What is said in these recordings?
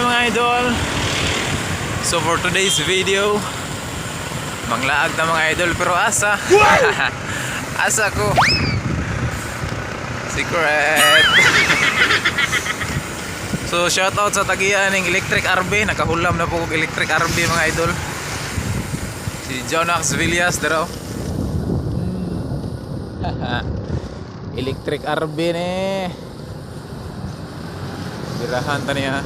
mga idol. So for today's video, manglaag ta, mga idol, pero asa? Asa ko? Secret. So shout out sa tagiya ning electric RB, nakahulam na po kog electric RB, mga idol. Si Jonax Villas daraw. Electric RB ni. Birahan ta niya.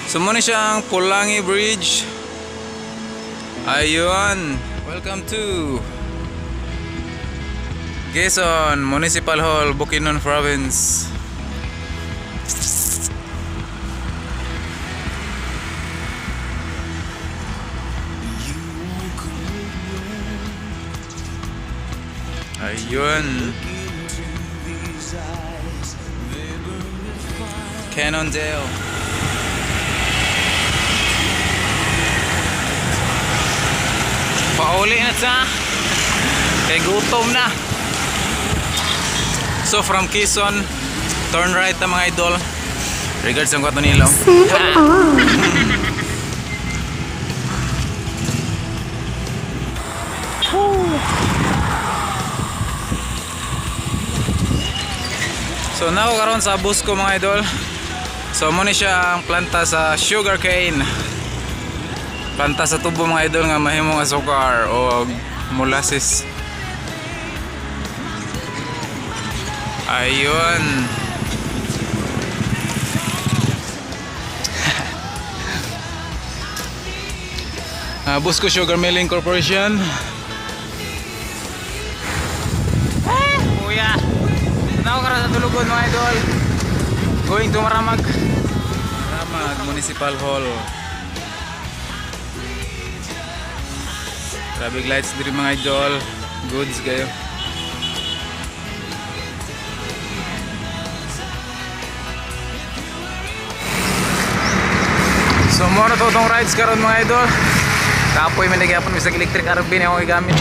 So muna siyang Pulangi Bridge. Ayun. Welcome to Quezon Municipal Hall, Bukidnon Province. Ayun. Cannondale. Pauli na sa. Kay gutom na. So from Quezon, turn right na, mga idol. Regards ang kwato nilo. So naa ko karon sa Busco, mga idol. So mo ni siya ang planta sa sugar cane. Planta sa tubo, mga idol, nga mahimong asukar o molasses. Ayun. Busco Sugar Milling Corporation. Ah, kuya. Naa ko karon sa Tulugon, mga idol. Going to Maramag. Maramag Municipal Hall. Traffic lights diri, mga idol. Goods kayo. So mo na to tong rides karon, mga idol. Kapoy man gyapon, bisag electric RB na akong gigamit.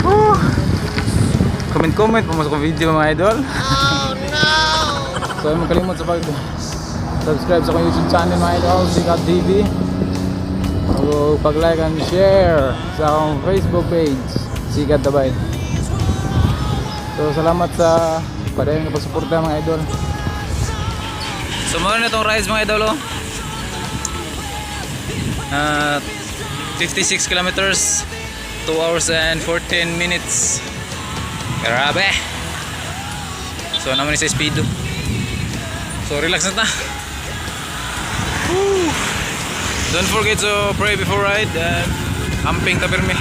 Woo! Comment, comment po mo sa akong video, mga idol. Oh no! So ay magkalimot sa pag subscribe sa akong YouTube channel, mga idol, Sikat TV. O pag like and share sa akong Facebook page, Sikat Dabay. So salamat sa padayon nga pagsuporta, mga idol. So mo na tong rides, mga idol, oh. 56 kilometers, 2 hours and 14 minutes. Grabe. So naman ni sa speedo. So relax na ta. Woo. Don't forget to pray before ride and amping ta pirmi.